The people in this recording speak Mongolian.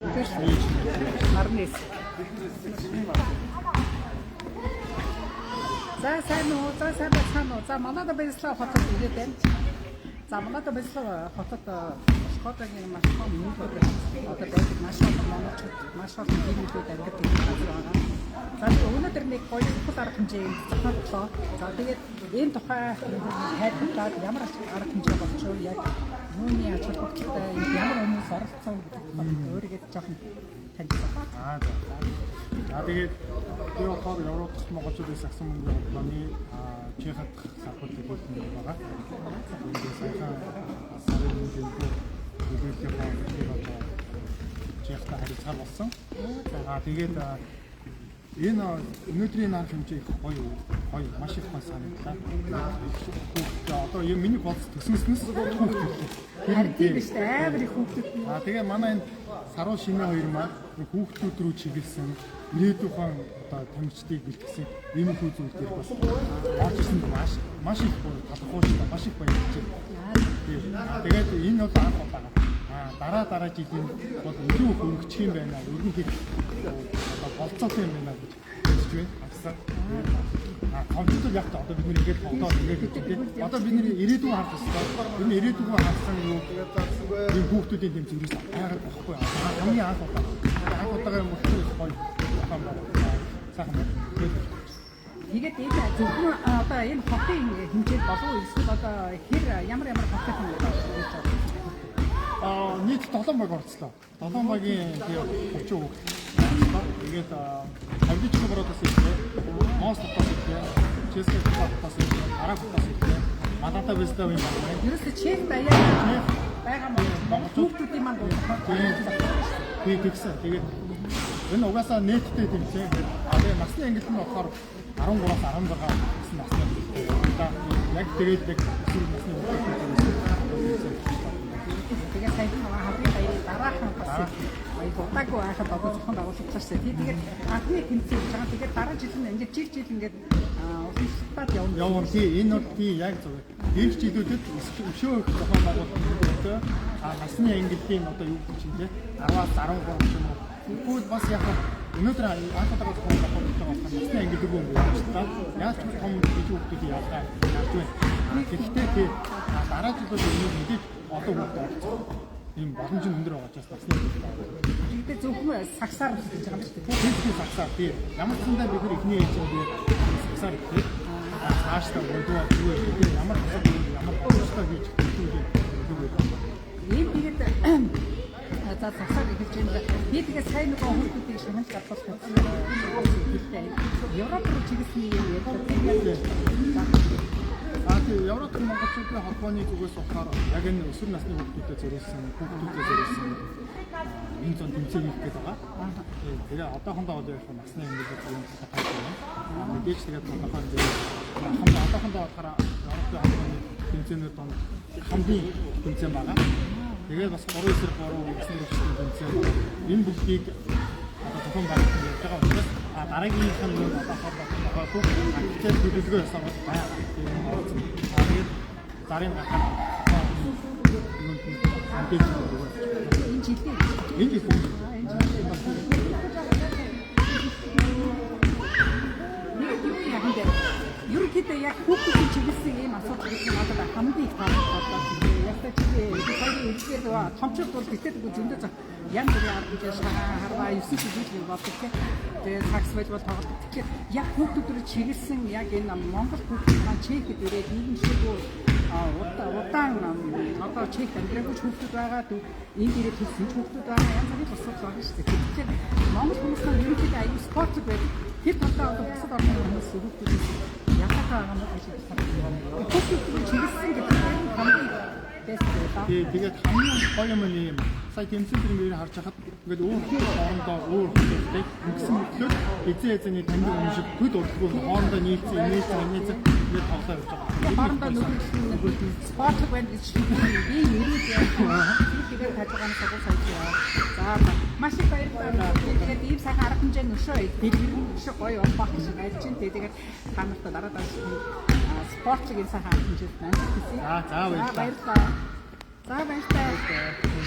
Нарнес. За, сайн уу? За, сайн байцгаана уу? За, Манада Бэлслав хотод ирээд байна. За, Манада Бэлслав хотод Шкотлагийн маш том мөнхөд одоо байдаг маш олон монголчууд, маш олон гинүүдүүд амьдардаг газар байгаа. За, тэгээ өнөөдөр нэг гоё чухал арга хэмжээ зохиоллоо. За, тэгээд энэ тухай тайлбарлаад ямар арга хэмжээ болж юу, яг юуны ач холбогдолтой, ямар хүмүүс оролцсон гэдэг тухай өөрийгөө жоохон танилцуулаа. Аа, за. За, тэгээд би болохоор Европ дахь монголчуудын сагсан мөнгөний холбооны Чех дахь салбар төлөөлөл байгаа. Тэгээд саяхан сарын хэмжээнд төлөөллийн хэмжээ одоо Чехтэй харилцаа болсон. Аа, тэгээд энэ өнөөдрийн арга хэмжээ их гоё гоё, маш их гоё санагдлаа. Тэгээд одоо юм миний бодс төсөөснөөс хүүхдүүд. Харин тийм биш үү? Амар их хүүхдүүд. Аа, тэгээ манай энэ саруу шинэ хоёр маань хүүхдүүд рүү чиглэсэн ирээдүйн одоо тамирчдыг бэлтгэсэн иймэрхүү зүйл дээр бас орж ирсэнд маш маш их талархууштай, маш их баярлаж байна. Тэгээд энэ бол анх удаа. Аа, дараа дараа жилийн бол илүү их өргөчих юм байна. Өргөн хийх одоо болцоотой юм байна гэж бодож байна. Авсан. Аа, компьютер яг та одоо бид нэр ингээд тоглоод ингээд гэдэг тийм. Одоо бид нэр ирээдүйн харах хэрэгтэй. Энэ ирээдүйн харсан юу ийм хүүхдүүдийн тэм зүрээс байгаад байхгүй. Хамгийн анх удаа. Анх удаага юм бол их гоё зохион байгуулалт. Сайхан байна. Тэгээд энэ зөвхөн одоо энэ хотын хэмжээд болов уу, эсвэл одоо хэр ямар ямар хотын одоо хийж байгаа юм? Аа, нийт 7 баг орцлоо. 7 багийн тийм 30 хүүхэд орцлоо. Тэгээд Авдич бородоос ирлээ. Моос хотоос ирлээ. Чески хотоос ирлээ. Араг хотоос ирлээ. Малата Веставын баг байна. Ерөөсө Чех даяар байгаа монгол хүүхдүүдийн маань Тийм, тэгсэн. Тэгээд энэ угаасаа нийтдээ тэмцээн. Тэгээд тэгээ насны ангил нь болохоор 13-аас 16 гэсэн насны ангилтай. Яг тэгээд яг өсвөр насны хүүхдүүд. Тэгээд сая хамгийн баяр дараахан бас баяр удаагүй байхад одоо зохион байгуулагчлаа шүү дээ. Тэгээд анхны тэмцээн гэж байгаа. Тэгээд дараа жил нь ингээд жил жил ингээд уламжлалтад явна. Явна. Тий, энэ бол тий яг зөв. Ирэх жилүүдэд өшөө их зохион байгуулалт хэмжээтэй. А насны ангиллын одоо юу гэдэг чинь те 10-аас 13 ч юм уу. Тэгвэл бас яг өнөөдөр анх удаага зохион байгуулалт байгаа болохоор насны ангиллгүй юм байна шүү дээ. Яг ч том жижиг хүүхдүүдийн ялгаа гарч байна. Тэгэхдээ тий дараа жилүүд энэ мэдээж олон хүүхд оролцох ийм боломж нь өндөр байгаа учраас насны ангилал. Тэгэхдээ зөвхөн сагсаар гэж байгаа юм шүү дээ. Тийм, сагсаар тий. Ямар ч сандаа бид нар эхний ээлжиндээ сагсаар тий. Цаашдаа бодвол юу вэ? Ямар тасаг ямар боломжтой хийж төлөвлөж өгдөг вэ? Ийм тэгээд за сагсаар эхэлж байна. Би тэгээд сайн нөгөө хүүхдүүдийг шагнал гаргах хэрэгтэй. Европ руу чиглэсэн юм ярьдаг. Аа, тийм, Европ монголчуудын холбооны зүгээс болохоор яг энэ өсвөр насны хүүхдүүдэд зориулсан, хүүхдүүдэд зориулсан энэ зон тэмцээн хийх гээд байгаа. Тийм, тэгээ одоохондоо бол яг насны ангиллал юм тодорхой байна. Мэдээж тэгээд тодорхой хэмжээний одоохондоо болохоор Европын холбооны тэмцээнүүд донд хамгийн тэмцээн байгаа. Тэгээд бас 3 эсрэг 3 эсрэг тэмцээн тэмцээн. Энэ бүгдийг одоо зохион байгуулалт явж байгаа учраас дараагийнх нь юу одоохоор тодорхойгүй. Гэхдээ төлөвлөгөө ёсоор бол байгаа. Тийм, тэгээд зарын гарахаар юунд мэдээж өгөх. Энэ жилийн Энэ жил. Энэ жилийн болсон. Нэг юу яхан дээр ерөнхийдөө яг хүүхдүүдийн чиглэсэн ийм асуудал гэдэг нь надад хамгийн их таалагдсан. Яг та чи хоёрын илгээр томчууд бол гэтээдгүй зөндөө зах янз бүрийн арга хэмжээ шагаа харваа 9 жилийн юм болдог тийм. Тэгээд сакс волейбол тоглодог. Тэгэхээр яг хүүхдүүд рүү чиглэсэн яг энэ Монгол хүүхдүүд маань Чехэд ирээд нийгэмшиггүй удаан одоо Чехт амьдраагүй ч хүүхдүүд байгаа, энд ирээд төрсэн ч хүүхдүүд байгаа, янз бүрийн асуудал байгаа шүү дээ. Тэгэхээр Монгол хүмүүс маань ерөнхийдөө аюу спортлог байдаг. Тэр талдаа одоо бусад орны хүмүүс хүүхдүүдээс ялгаатай байгаа юм гэж харагдана. Хүүхдүүд рүү чиглэсэн гэдэг нь хамгийн best байлаа. Тий, тэгээд хамгийн гоё юм нь юм. Сая тэмцээн дээр ингээд харж хахад ингээд өөр хоорондоо өөр хоттой ингэсэн мөртлөө эзэн эзэний таньдаг юм шиг төд урдгүй хоорондоо нийлцэн, инээсэн, инээсэн ингээд тоглоо явж байгаа. Хоорондоо нүгэлсэн спортлог байна гэж би ерөөд тэгээд тажгааны сагуу сая. За, маш их баярлалаа. Тэгээд ийм сайхан арга хэмжээ нөшөө дэлгэрэн нөшөө гоё болох гэж найдаж байна. Тэгээд та нарт дараа дараа спортлог энэ сайхан арга хэмжээнд амжилт хүсье. За, баярлалаа. Баярлалаа. За, баярлалаа.